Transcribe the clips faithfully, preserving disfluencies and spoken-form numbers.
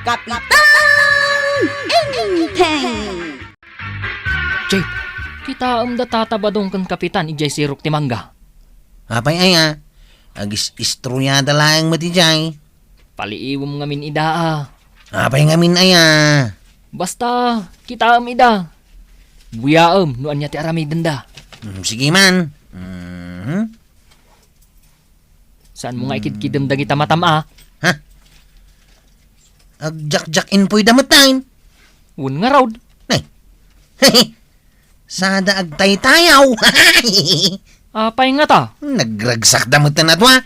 Kapitan Enteng! Jay, kitaem da Tata Badong ken Kapitan idiay sirok ti mangga. Apay aya? Agis-istorya da laeng met idiay. Paliiwem ngamin ida, a. Apay ngamin aya? Basta, kitaem ida. Buyaem no ania ti aramidenda. Hmm, sige man. Mhm. Saanmo nga ikidkidem dagita matam, a? Ha? Agjakjak-inpoyda met, a? Wen ngarud. Ay. Sada agtaytayaw. Apay ngata? Nagragsakda met a dua.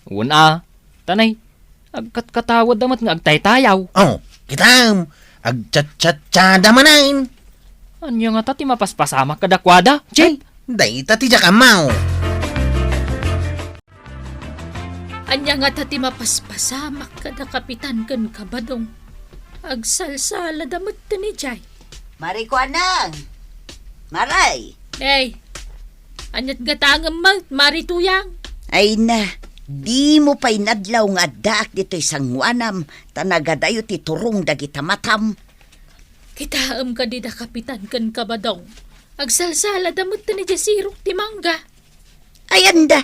Wen a. Tanay, agkatkatawadda met nga agtaytayaw. Oh, kitam. Agchatchatchada manen. Ania ngata ti mapaspasamak kadakuada, Jay? Ay, dayta ti diak ammo. Ania ngata ti mapaspasamak kada Kapitan ken Kabadong? Agsalsalada met ti ni Jay. Mari Kuanang! Maray! Hey! Aniat gatangem met, Mari Tuyang? Ay na, dimo pay nadlaw nga addaak ditoy sangoanam, ta nagadayo ti turong dagita matam. Kitaem kadi da Kapitan ken Kabadong. Agsalsalada met ti ni Jay sirok ti mangga. Ay, anda?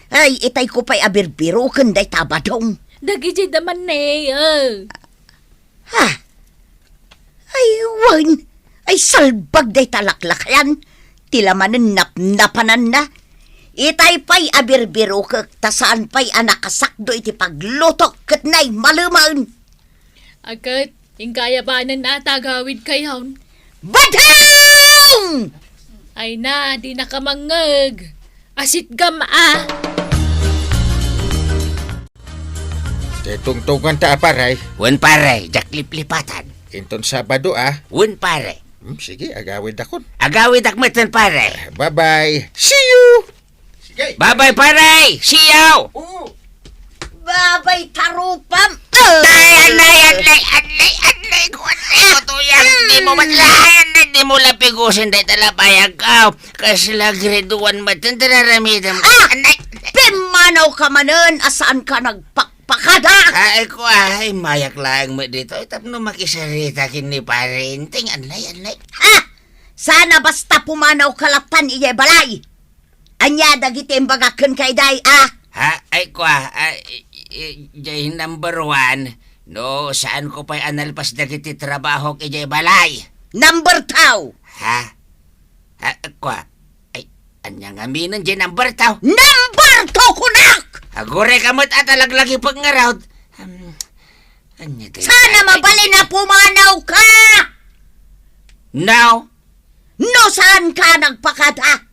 Ay, itay ko pay a birbiroken dayta a Badong. Dagiti da man ne, eh. Ha? Ay, wen. Ay, salbag dayta laklakayan. Ti lamanen napnapananna. Itay pay a birbirokek ta saan pay a nakasakdo iti paglutok ket nay malemen. Aket, inka ayabanen a tagawid kayon. Badong! Ay na, di nakamangngeg. Asitgam a. Ti tungtunganta a pare. Wen pare, diak liplipatan. Inton Sabado a. Wen pare. Hmm, sige, agawidakon. Agawidak metten pare. Bye-bye. See you! Sige. Bye-bye, pare! See you! Oo. Bye-bye, tarupam! Ay, anay, anay, anay, anay, ko, anay, ko, tuyang, di mo man, ay, anay, di mo lang pigusin, day, talapayag ka. Kasla grade one met, ang tararamidam. Ah! Anay! Pimanaw ka manen, a saan ka nagpakpakada? Ay, ko, ay, mayak lang mo dito. Ay, tapno makisarita kin ni Pare Inting, anay, anay. Ha? Sana basta pumanaw ka latan, iyay balay. Ania dagiti imbagak kenka idiay, a? Ha? Ay, kua, ay, i-, i-, idiay number one, no, saanko pay a nalpas dagiti trabahok idiay balay. Number two! Ha? Ha, kua, ay, ania ngaminen diay number two? Number two kunak! Aguray ka met a talaglagipek ngarud. Um, ania diay? Sana mabalin a pumanaw ka! No? No saan ka nagpakada?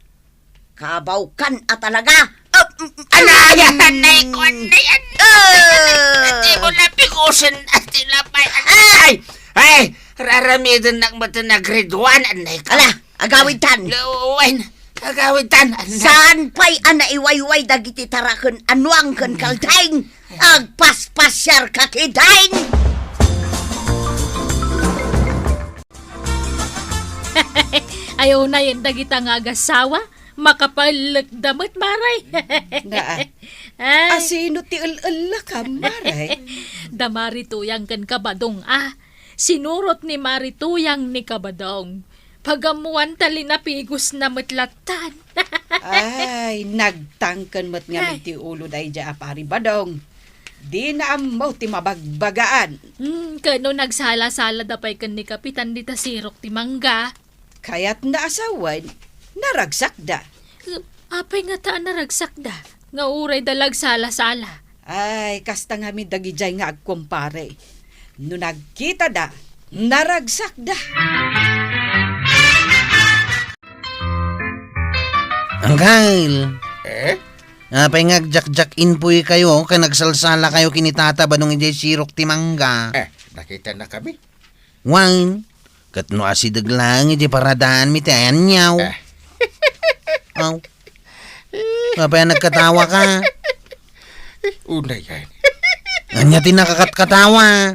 Kabaw kan a talaga. Ah, mm, mm, Anay, mm. Anay ko, anay, anay. Ah. Di mo na pikusin, ati na pa, anay. Ay, ay, raramidennak met a grade one, anay ko. Ala, agawidtan. Lawan, agawidtan, anay. Saan pay a naiwayway dagiti taraken a nuang ken kaldaing? Agpaspasiar ka kidin. Ay, unayen dagita nga agasawa, makapallekda met, Mare. Naa. Ay. Asino ti el-ellakam, Mare? Da Mari Tuyang ken Kabadong, a. Sinurot ni Mari Tuyang ni Kabadong. Pagamuan ta linapigosna met lattan. Ay, nagtangken met ngamin ti ulo daydiay a Pari Badong. Dina ammo ti mabagbagaan. Hmm, ken no nagsala-salada pay ken ni Kapitan dita sirok ti mangga. Kayatna a sawen, naragsakda. Eh, apay ngata a naragsakda? Nga uray da la agsala-sala. Ay, kasta ngamin dagidiay nga agkumpare. No nagkitada, naragsakda. Angkel! Eh? Apay nga agjakjak-inpoy kayo, ken agsalsala kayo ken ni Tata Badong idiay sirok ti mangga? Eh, nakita na kami. Wen, ket no asideg laeng iti paradaanmi ti ayanyaw. Eh. Aw. Apay a nagkatawa ka? Unayen. Ania ti nakakatkatawa?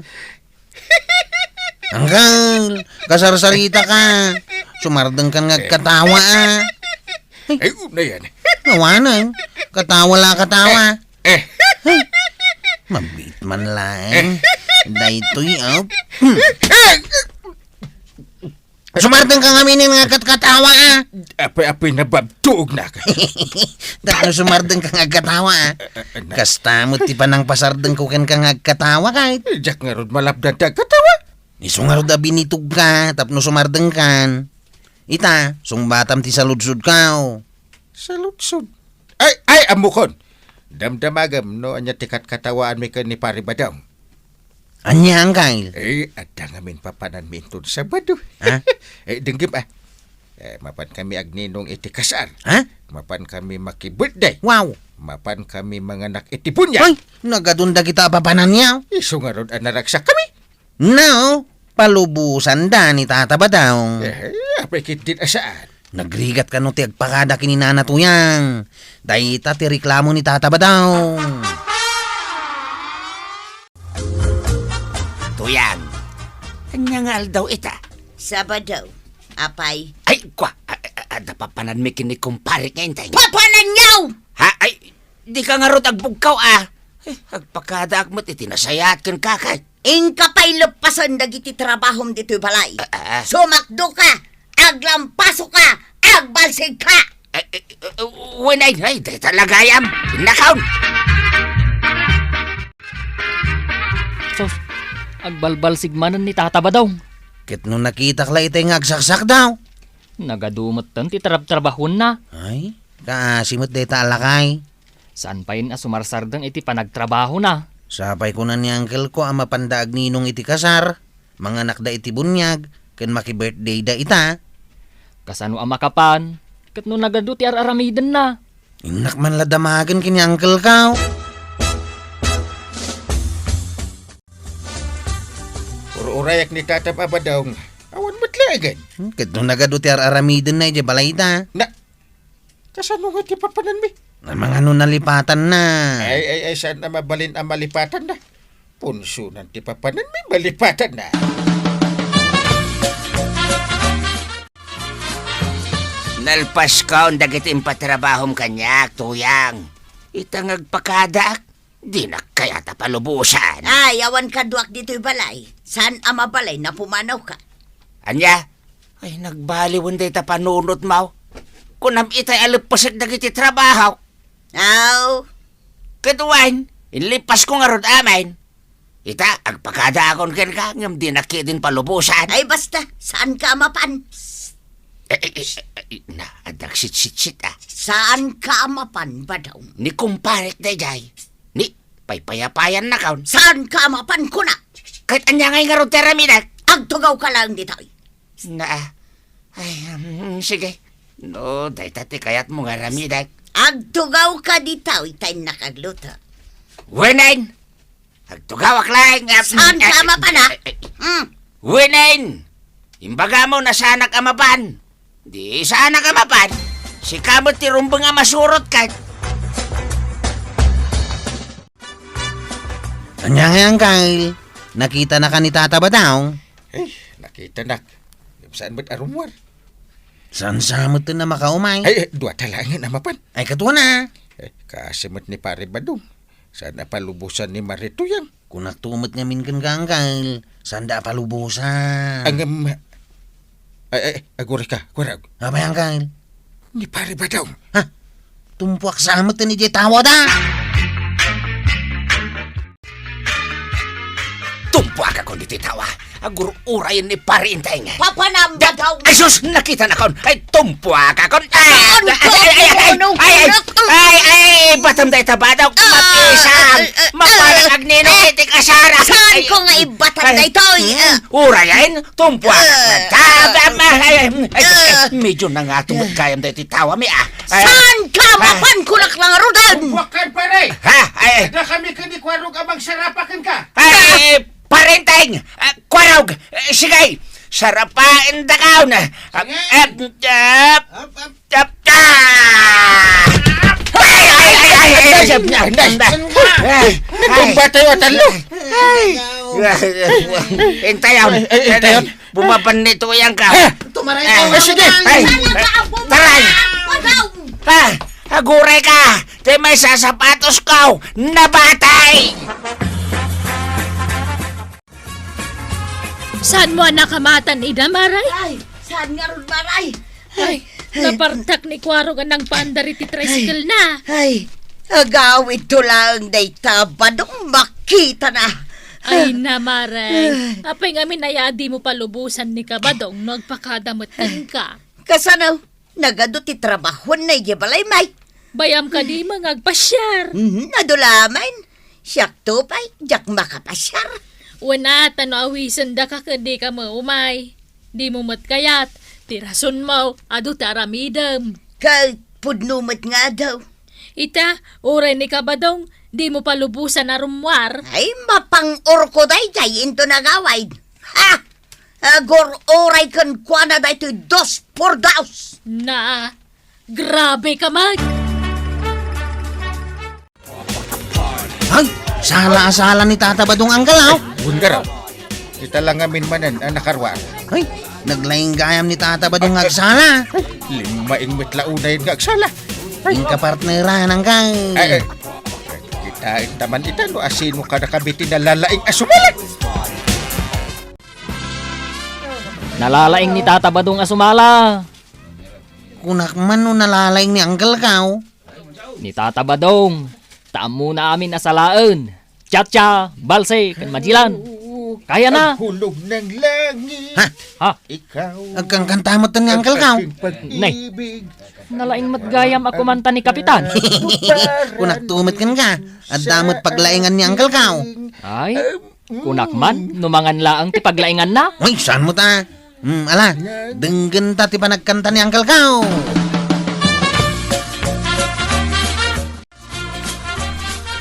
Angkel, kasarsarita ka. Sumardeng kan nga agkatawa, a. Ay, unayen. Awanen. Katawa la katawa. Eh. Ay, mabiit man laeng. Eh. Daytoy, oh. Hmm. Sumardeng ka ngamin nga agkatkatawa, ah. Apoy-apoy, nababtuog na ka. Tapno sumardeng ka nga agkatawa, ah. Ah, ah, na- Kasta met ti panangpasardengko kenka nga agkatawa, kay. Eh, diak ngarud malapdan ti agkatawa. Isu ngarud a binitog ka, tapno sumardeng kan. Ita, sungbatam ti saludsodko. Saludsod? Ay, ay, ammokon! Damdamagem no ania ti katkatawaanmi ken ni Pare Badong. Ania, Angkel? Eh, adda ngamin papananmi inton Sabado. Ha? Eh, denggem, ah. Eh, mapan kami agninong iti kasar. Ha? Mapan kami maki-birthday. Wow! Mapan kami manganak iti bunyag. Ay, nagadun dagita a papananyo. Isu ngarud a naragsak kami. No, palubosanda ni Tata Badong. Eh, apay ketdin a saan? Nagrigat kano ti agpakada ken ni Nana Tuyang. Dayta ti reklamo ni Tata Badong. Tuyang, ania nga aldaw ita? Sabado. Apay? Ay, kua, a-, a-, adda papananmi ken ni kumpare nga Enteng. Papananyo! Ha? Ay, dika ngarud agbugkaw, ah. Eh, agpakadaak met iti nasayaat kenka, kay. Inka pay leppasen dagiti trabahom ditoy balay. Ah, ah. Sumakdo ka, aglampaso ka, agbalsig ka. Eh, eh, eh, wen ay, ay, dayta la gayam. Innakon. Sus, agbalbalsig manen ni Tata Badong. Ket no nakitak la itay nga agsaksak daw. Nagadu metten ti trabtrabahonna. Ay, kaasi met dayta a lakay. Saan pay a sumarsardeng iti panagtrabahona. Sapay kuna ni angkelko a mapanda agninong iti kasar, manganakda iti buniag, ken maki-birthdayda ita. Kasano a makapan, ket no nagadu ti ar-aramidenna? Innak man la damagen ken ni angkelko. Ur-urayak ni Tata Badong, awan met laengen. Hmm, ket no nagadu ti ar-aramidenna idiay balayda. Na, Kasano nga ti papananmi? Amangan no nalipatanna. Ay, ay, ay, saan a mabalin a malipatanna? Punsonan ti papananmi, malipatanna. Nalpaskon dagiti impatrabahom kaniak, Tuyang. Ita nga agpakadaak, dinak kayat a palubosan. Ay, awan kaduak ditoy balay. Saan a mabalin a pumanawka? Ania? Ay, nagbaliwen dayta panunotmo. Kunam itay a leppesek dagiti trabaho. Aw. Ket wen, inlippasko ngarud amin. Ita, agpakadaakon kenka, ngem dinak ketdin palubosan. Ay, basta, saanka a mapan. Eh, eh, eh, eh, na, adda agsitsitsit, ah. Saanka a mapan, Badong. Ni kumparek daydiay. Ni, paypayapayannakon. Saanka a mapan, kuna. Ket ania ngay ngarud ti aramidek? Agtugawka laeng ditoy. Na, ay, mm, sige. No, dayta ti kayatmo nga aramidek. Agtugawka ditoy ta innak agluto. Wenen! Agtugawak laeng, ah, saanka a mapan, ha? Eh, eh, mm. Wenen! Imbagamo no saanak a mapan. Di saanak a mapan. Sika met ti rumbeng a masurot ket. Ania ngay, angkel? Nakitanaka ni Tata Badong? Eh, nakitanak. Saan met a rummuar? Saan sa met a makaumay? Ay, eh, duata laengen a mapan. Ay, katuana. Eh, kaasi met ni Pare Badong. Saan a palubosan ni Mare Tuyang? Kunakto met ngamin kenka, angkel. Saanda a palubosan. Ngem, ay, ay, agurayka, kuarog. Apay, angkel? Ni Pare Badong. Ha? Tumpuak sa met idiay tawa da. Tumpuakakon iti tawa. Agur-urayen ni Pare Enteng. Papanam, Badong. Ay, sus, nakitanakon. Ay, tumpuakakon. Ay, saan ay, ka ay, ay, ay, ay, ay, ay, ay, ay, ibatam dayta, Badong. Ah, mapisang. Ah, ah, mapalag agninong iti kasara. Saan ko nga ibatam daytoy? Hmm, urayen, tumpuak. Ah, ay, ay, ay, ay, ah, medyo nangatong gayam daytoy tawami, ah. Ay, saan ka? Ah. Mapan kunak lang, Rodan. Tumpuak kan, pare. Ha? Ay. Adda kami ken ni Kuarog a mangsarapa kenka. Ay, Pare Enteng, ah, Kuarog, eh, sige, sarapaendakon. Ah, sige. Ah, ah, Up, up. Tap, tap! Ay, ay, ay, ay, ay, ay, ay, ay, ay. Ay, ay. Natumba tayo, talo. Ay. Intayon. Ay, ay, intayon. Bumaban ni Tuyang ka. Ha? Tumaray ka. Ay, sige. Ay. Taray. Ha? Aguray ka. Di may sasapatos ko. Nabatay. Saanmo a nakamatan ida, Maray? Ay, saan ngarud, Maray? Ay, napartak ni Kuarog a nangpaandar iti tricycle na. Ay, agawidto laeng dayta, Badong, makitana. Ay na, Maray. Ay. Apay ngamin aya a dimo palubosan ni Kabadong no agpakada met kenka? Kasano? Nagadu ti trabahona idiay balay, may. Bayam kadi met nga agpasiar? Mhm, adu laeng. Siakto pay, diak makapasiar. Wen a, ta no awisendaka ket dika met umay. Dimo met kayat, ti rasonmo, adu ti aramidem. Ket pudno met nga adu. Ita, uray ni Kabadong, dimo palubosan a rummuar. Ay, mapang-urko daydiay inton agawid. Ha! Agur-uray kenkuana daytoy dos por dos. Na, grabe ka, Mag. Ay, sala a sala ni Tata Badong, Angkel, ah. Bunggaraw. Kita lang ngamin manen, ah, nakaruar. Ay, naglaing gayam ni Tata Badong nga agsala. Ay, limmaing met la unay nga agsala. Ay. Inka partneran, Angkel. Ay, ay. Kita, kita man ita, no, asino ka nakabiti na lalaing a sumala. Nalalaing ni Tata Badong a sumala. Kunak man no nalalaing ni Angkel Kao. Ni Tata Badong, ta ammona amin a salaen. Cha-cha, balse, ken Magellan. Kaya na. Ang hulog ng langit. Ha? Ha? Ikaw. Agkankanta met ni Angkel Kao. Ang aking pag-ibig. Nay. Nalaing met gayam a kumanta ni Kapitan. Kunak tumet kenka. Adda met paglaingan ni Angkel Kao. Ay, kunak man, no mangan laeng ti paglainganna. Uy, saan mo ta? Hmm, ala, denggenta ti panagkanta ni Angkel Kao.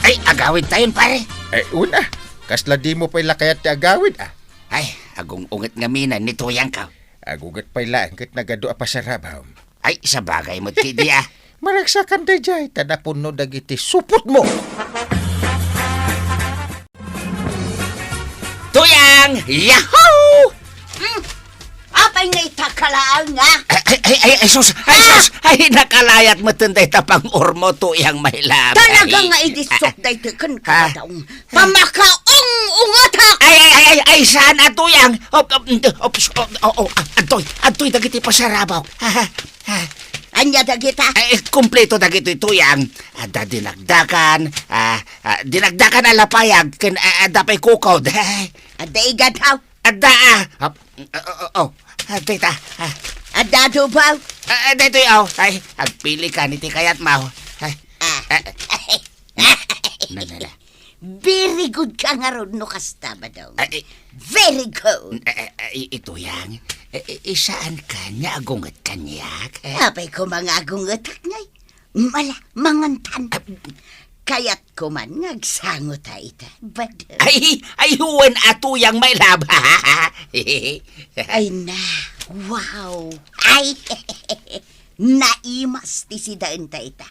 Ay, agawid tayon, pare. Ay, una. Kasla dimo pay la kayat ti agawid, ah. Ay, agung-unget ngamin ni Tuyang Kao. Agunget pay laeng ket nagadu a pasarabam. Ay, sabagay met kidi, ah. Maragsakan daydiay, ta napunno dagiti supotmo. Tuyang! Yahoo! Hmm? Apay nga ita ka laeng, ah? Ay, ay, ay, ay, ay, sus! Ay, ah! Sus! Ay, nakalayat met dayta pang-urmo, Tuyang, my love. Talaga nga idisok daytoy ken kadaong. Pamakaung-ungetak! Ay, ay, ay, ay, ay, saan a Tuyang? Op, op, op, op, oh, oh, ah, adtoy, adtoy dagiti pasarabok. Ha, ha, ha. Ania dagita? Ay, kumpleto dagitoy Tuyang. Adda dinakdakan, ah, ah, dinakdakan a lapayag, ken, ah, adda pay kukod. Adda igad, haw? Adda, ah. Op, oh, oh, oh. Adda ita, ah. Adda adobo? Ah, ah, daytoy, oh. Ay, agpili ka ni ti kayat mo. Ay, ah. Ah. Na, na, na. Very good ka ngarud no kasta, Badong. Ay, eh. Very good. Eh, eh, eh, i-, Tuyang, eh, eh, eh, saan ka nga agunget kaniak, eh? Apay ko mga agungetak ngay. Mala, mangantan. Ah. Kayat ko man nga agsango ta ita, Badong. Ay, ay, huwen a Tuyang, my love. Ay na, wow. Ay, naimas ti sidaen ta ita.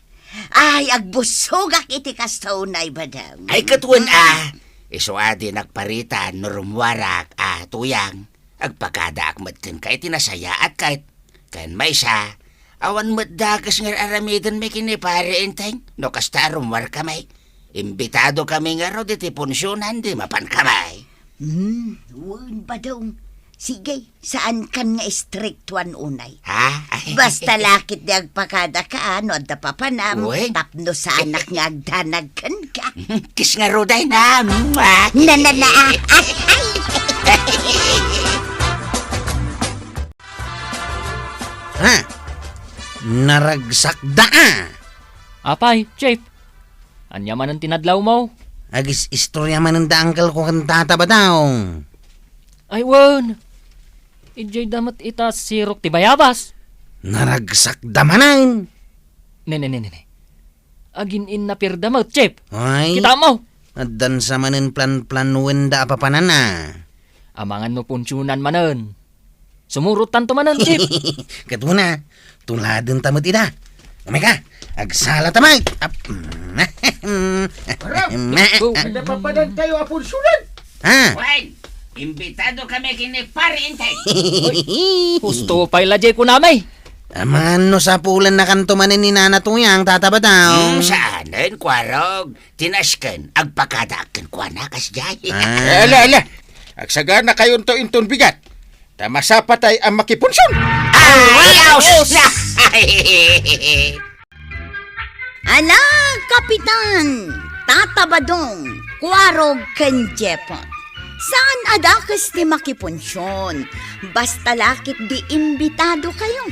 Ay, agbusogak iti kasto unay, Badong. Ay, ket wen a, isu a di nagparitan no rummuarak a Tuyang. Agpakadaak met kenka iti nasayaat ket ken maysa, awan met dakes nga ar-aramiden mi ken ni Pare Enteng no kasta a rummuarkami. Imbitado kami ngarud iti punsionan di mapan kami. Hmm, wen, Badong. Sige, saan kan nga istriktuan unay. Ha? Basta lakit di agpakada ka, no adda papanam, wen, tapno saanak nga agdanag kenka. Kiss ngarud ay na. Na, na, na, ah, ah, ay. Ha? Naragsakda, ah. Apay, Chief. Ania manen ti nadlawmo? Agis-istorya manen da uncle ko ken Tata Badong. Ay, wen. Idiay da met ita sirok ti bayabas. Naragsakda manen. Ne, ne, ne, ne, ne. Agin-innapirda met, Chief. Ay. Kitam. Addan sa manen plan-planuen da a papanana. Amangan no punsionan manen. Sumurottanto manen, Chief. Ket una, tuladen ta met ida. Umay ka, agsala ta met. Ap-, Bro, go. Napapadan tayo a punsionan. Ha? Wen, imbitado kami ken ni Pare Enteng. Husto pay la jay kunami. Amangan no sapulennakanto manen ni Nana Tuyang, Tata Badong. Hmm, saanen, Kuarog. Ti nasken, agpakadaak kenkuana, kasdiay. Ah. Eh, ala, ala. Agsaganakayonto inton bigat, ta masapatay a makipunsion. Ay, aos! Ala, Kapitan, Tata Badong, Kuarog ken Jepot. Saan a dakes ti makipunsion. Basta la ketdi imbitado kayo.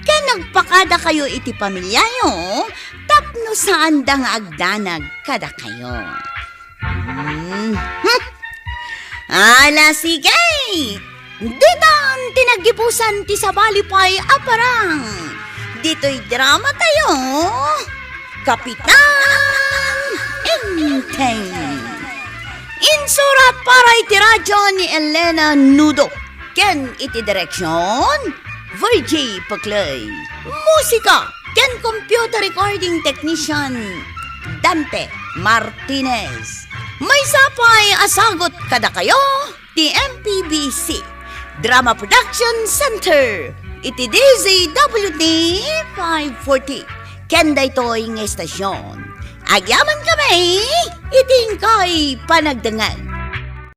Ken agpakada kayo iti pamiliayo, tapno saanda nga agdanag kadakayo. Mhm. Ala, sige! Ditan ti naggibusan ti sabali pay a parang. Ditoy drama tayo, Kapitan Enteng. Insurat para iti radyo ni Elena Nudo. Ken iti direksyon, Virgie Paclay. Musika ken computer recording technician, Dante Martinez. Maysa pay a sagut kadakayo ti M P B C Drama Production Center iti D Z W T five forty. Ken daytoy nga estasyon, agyamankami iti inkay panagdengngeg.